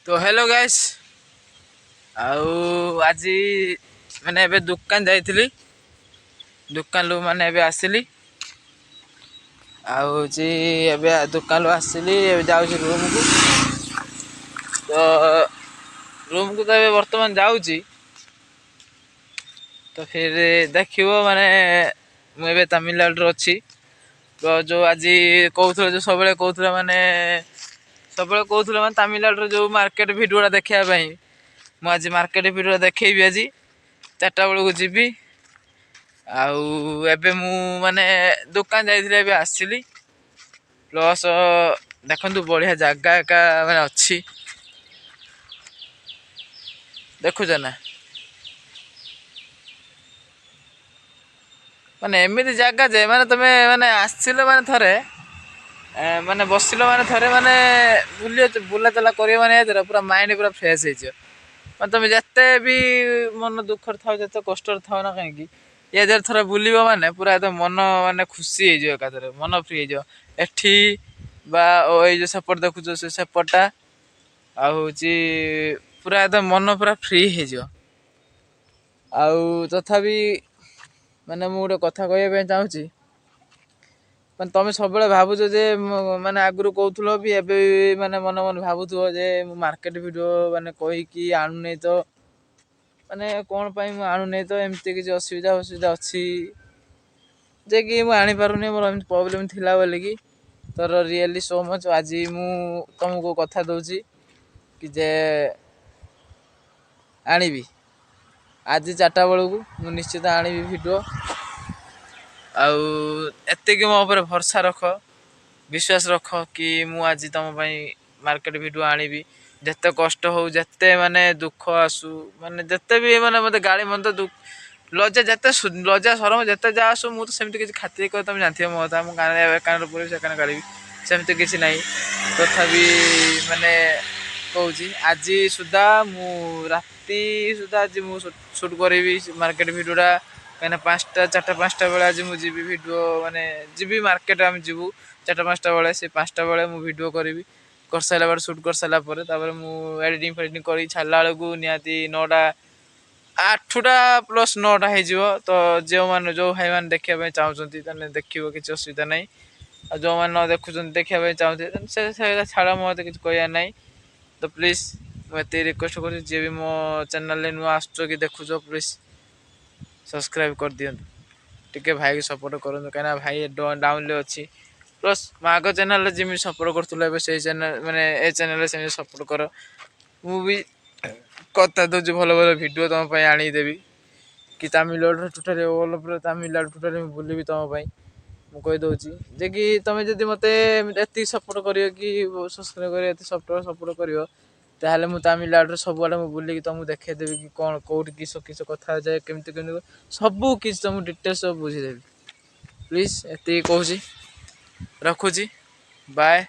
ତ hello guys, ଆଉ ଆଜି ମାନେ ଏବେ ଦୋକାନ ଯାଇଥିଲି, ଦୋକାନରୁ ମାନେ ଏବେ ଆସିଲି। ଆଉ ହେଉଛି ଏବେ ଦୋକାନରୁ ଆସିଲି, ଏବେ ଯାଉଛି ରୁମ୍କୁ। ତ ରୁମ୍କୁ ତ ଏବେ ବର୍ତ୍ତମାନ ଯାଉଛି, ତ ଫିର ଦେଖିବ ମାନେ ମୁଁ ଏବେ ତାମିଲନାଡ଼ୁରେ ଅଛି। ତ ଯେଉଁ ଆଜି କହୁଥିଲେ, ଯେଉଁ ସବୁବେଳେ କହୁଥିଲେ, ମାନେ ସବୁବେଳେ କହୁଥିଲେ ମାନେ ତାମିଲନାଡ଼ୁର ଯେଉଁ ମାର୍କେଟ ଭିଡ଼ିଓଟା ଦେଖିବା ପାଇଁ, ମୁଁ ଆଜି ମାର୍କେଟ ଭିଡ଼ିଓ ଦେଖେଇବି। ଆଜି 4ଟା ବେଳକୁ ଯିବି। ଆଉ ଏବେ ମୁଁ ମାନେ ଦୋକାନ ଯାଇଥିଲି, ଏବେ ଆସିଲି। ପ୍ଲସ୍ ଦେଖନ୍ତୁ, ବଢ଼ିଆ ଜାଗା ଏକା ମାନେ ଅଛି, ଦେଖୁଛ ନା? ମାନେ ଏମିତି ଜାଗା ଯେ ମାନେ ତମେ ମାନେ ଆସିଲେ ମାନେ ଥରେ ମାନେ ବସିଲ, ମାନେ ଥରେ ମାନେ ବୁଲି ବୁଲାଚଲା କରିବ, ମାନେ ଏଥିରେ ପୁରା ମାଇଣ୍ଡ ପୁରା ଫ୍ରେଶ୍ ହେଇଯିବ। ମାନେ ତମେ ଯେତେ ବି ମନ ଦୁଃଖରେ ଥାଅ, ଯେତେ କଷ୍ଟରେ ଥାଅ ନା କାହିଁକି, ଏ ଦେହରେ ଥରେ ବୁଲିବ ମାନେ ପୁରା ଏକଦମ ମନ ମାନେ ଖୁସି ହେଇଯିବ, ଏକାଥରେ ମନ ଫ୍ରି ହେଇଯିବ। ଏଠି ବା ଏଇ ଯେଉଁ ସେପଟ ଦେଖୁଛ, ସେ ସେପଟଟା ଆଉ ହେଉଛି ପୁରା ଏକଦମ ମନ ପୁରା ଫ୍ରି ହେଇଯିବ। ଆଉ ତଥାପି ମାନେ ମୁଁ ଗୋଟେ କଥା କହିବା ପାଇଁ ଚାହୁଁଛି। ମାନେ ତମେ ସବୁବେଳେ ଭାବୁଛ ଯେ ମାନେ ଆଗରୁ କହୁଥିଲ ବି, ଏବେ ବି ମାନେ ମନେ ମନେ ଭାବୁଥିବ ଯେ ମୁଁ ମାର୍କେଟ ଭିଡ଼ିଓ ମାନେ କହିକି ଆଣୁନି, ତ ମାନେ କ'ଣ ପାଇଁ ମୁଁ ଆଣୁନି? ତ ଏମିତି କିଛି ଅସୁବିଧା ଅସୁବିଧା ଅଛି ଯେ କି ମୁଁ ଆଣିପାରୁନି, ମୋର ଏମିତି ପ୍ରୋବ୍ଲେମ୍ ଥିଲା ବୋଲିକି। ତୋର ରିଏଲି ସୋ ମଚ୍, ଆଜି ମୁଁ ତୁମକୁ କଥା ଦେଉଛି କି ଯେ ଆଣିବି। ଆଜି 4ଟା ବେଳକୁ ମୁଁ ନିଶ୍ଚିତ ଆଣିବି ଭିଡ଼ିଓ। ଆଉ ଏତିକି ମୋ ଉପରେ ଭରସା ରଖ, ବିଶ୍ୱାସ ରଖ କି ମୁଁ ଆଜି ତୁମ ପାଇଁ ମାର୍କେଟ ଭିଡ଼ିଓ ଆଣିବି। ଯେତେ କଷ୍ଟ ହଉ, ଯେତେ ମାନେ ଦୁଃଖ ଆସୁ, ମାନେ ଯେତେ ବି ମାନେ ମୋତେ ଗାଳି ମନ୍ଦ, ଲଜ୍ଜା, ଯେତେ ଲଜ୍ଜା ସରମ ଯେତେ ଯାହା ଆସୁ, ମୁଁ ତ ସେମିତି କିଛି ଖାତିର କରି, ତମେ ଜାଣିଥିବ ମୋ କଥା, ମୁଁ କାନରେ କାନରେ ପୁରେଇବି, ସେ କାନରେ କାଢ଼ିବି, ସେମିତି କିଛି ନାହିଁ। ତଥାପି ମାନେ କହୁଛି, ଆଜି ସୁଦ୍ଧା ମୁଁ ରାତି ସୁଦ୍ଧା ଆଜି ମୁଁ ସୁଟ୍ କରିବି ମାର୍କେଟ ଭିଡ଼ିଓଟା। କାହିଁକିନା 5ଟା, 4ଟା 5ଟା ବେଳେ ଆଜି ମୁଁ ଯିବି ଭିଡ଼ିଓ, ମାନେ ଯିବି ମାର୍କେଟ। ଆମେ ଯିବୁ 4ଟା 5ଟା ବେଳେ, ସେ 5ଟା ବେଳେ ମୁଁ ଭିଡ଼ିଓ କରିବି। କରିସାରିଲା ପରେ, ସୁଟ୍ କରିସାରିଲା ପରେ, ତାପରେ ମୁଁ ଏଡ଼ିଟିଂ ଫେଡ଼ିଟିଂ କରିକି ଛାଡ଼ିଲା ବେଳକୁ ନିହାତି 9ଟା, 8ଟା ପ୍ଲସ୍ 9ଟା ହେଇଯିବ। ତ ଯେଉଁମାନେ, ଯେଉଁ ଭାଇମାନେ ଦେଖିବା ପାଇଁ ଚାହୁଁଛନ୍ତି, ତାହେଲେ ଦେଖିବ, କିଛି ଅସୁବିଧା ନାହିଁ। ଆଉ ଯେଉଁମାନେ ନ ଦେଖୁଛନ୍ତି, ଦେଖିବା ପାଇଁ ଚାହୁଁଛନ୍ତି, ସେ ସେଇଟା ଛାଡ଼, ମୋତେ କିଛି କହିବାର ନାହିଁ। ତ ପ୍ଲିଜ୍ ମୁଁ ଏତିକି ରିକ୍ୱେଷ୍ଟ କରୁଛି, ଯିଏ ବି ମୋ ଚ୍ୟାନେଲରେ ନୂଆ ଆସୁଛ କି ଦେଖୁଛ, ପ୍ଲିଜ୍ ସବସ୍କ୍ରାଇବ୍ କରିଦିଅନ୍ତୁ, ଟିକେ ଭାଇକି ସପୋର୍ଟ କରନ୍ତୁ, କାହିଁକିନା ଭାଇ ଡାଉନରେ ଅଛି। ପ୍ଲସ୍ ମୋ ଆଗ ଚ୍ୟାନେଲରେ ଯେମିତି ସପୋର୍ଟ କରୁଥିଲ, ଏବେ ସେଇ ଚ୍ୟାନେଲ ମାନେ ଏ ଚ୍ୟାନେଲରେ ସେମିତି ସପୋର୍ଟ କର। ମୁଁ ବି କଥା ଦେଉଛି, ଭଲ ଭଲ ଭିଡ଼ିଓ ତୁମ ପାଇଁ ଆଣିଦେବି କି ତାମିଲନାଡ଼ୁରେ ଟୋଟାଲି, ଅଲ୍ ପୁରା ତାମିଲନାଡ଼ୁ ଟୋଟାଲି ମୁଁ ବୁଲିବି ତୁମ ପାଇଁ। ମୁଁ କହିଦେଉଛି ଯେ କି ତୁମେ ଯଦି ମୋତେ ଏତିକି ସପୋର୍ଟ କରିବ କି ସବସ୍କ୍ରାଇବ୍ କରିବ, ଏତିକି ସପୋର୍ଟ କରିବ, ତାହେଲେ ମୁଁ ତାମିଲନାଡ଼ୁରେ ସବୁଆଡ଼େ ମୁଁ ବୁଲିକି ତୁମକୁ ଦେଖେଇଦେବି କି କ'ଣ, କେଉଁଠି କିସ କିସ କଥା ଯାଏ, କେମିତି କେମିତି ସବୁ କିଛି ତୁମକୁ ଡିଟେଲ୍ସ ସବୁ ବୁଝିଦେବି। ପ୍ଲିଜ୍ ଏତିକି କହୁଛି, ରଖୁଛି, ବାଏ।